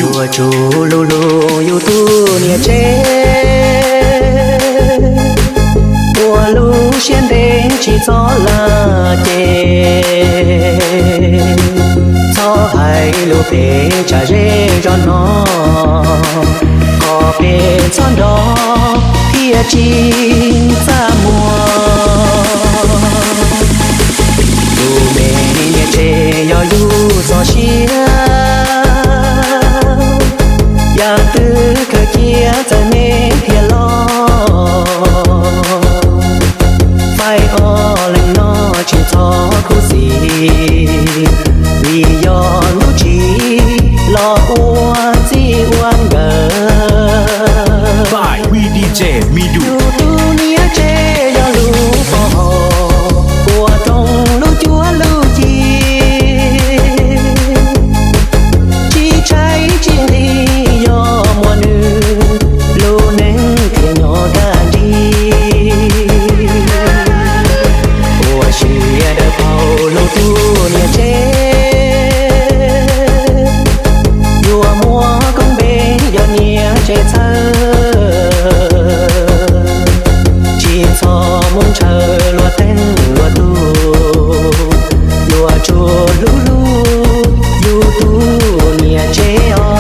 Yuav tsum lug lug yug tug niam tsev, ua lub siab ntev tsis txhob laj ces, txhob hais lug phem tsam zej zog hnov, kom peb txhob nrov thiab tsis txaj muag. Tus me niam tsev yog yug txoj sia, yam twg khaws cia txawm me thiaj los. Faib ob leeg no tsis txhob khuv xim, vim yog lub tsim los ua txij ua nkawm. Yug tug niam tsev yog lub pov haum, ua rooj lub cuab lub yig, tsis tshaib tsis nqhis yog muaj nws, lub neej thiaj nyob kaj nrig. Ua siab dawb paug lug tug niam tsev, yuav muaj koob npe yog niam tsev txhawb, tsis txhob mus ntshaw luag teej luag tug, yuav tsum lug lug yug tug niam tsev os.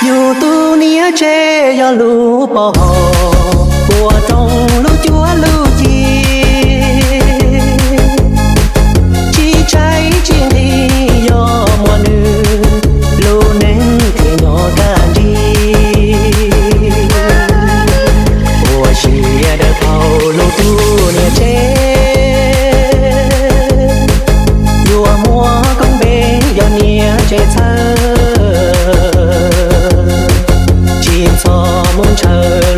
Yug tug niam tsev yog lub pov haum, ua rooj lub cuab lub yig, tsis tshaib tsis nqhis yog muaj nws, lub neej thiaj nyob kaj nrig. Ua siab dawb paug lug tug niam tsev, yuav muaj koob npe yog niam tsev txhawb, tsis txhob mus ntshaw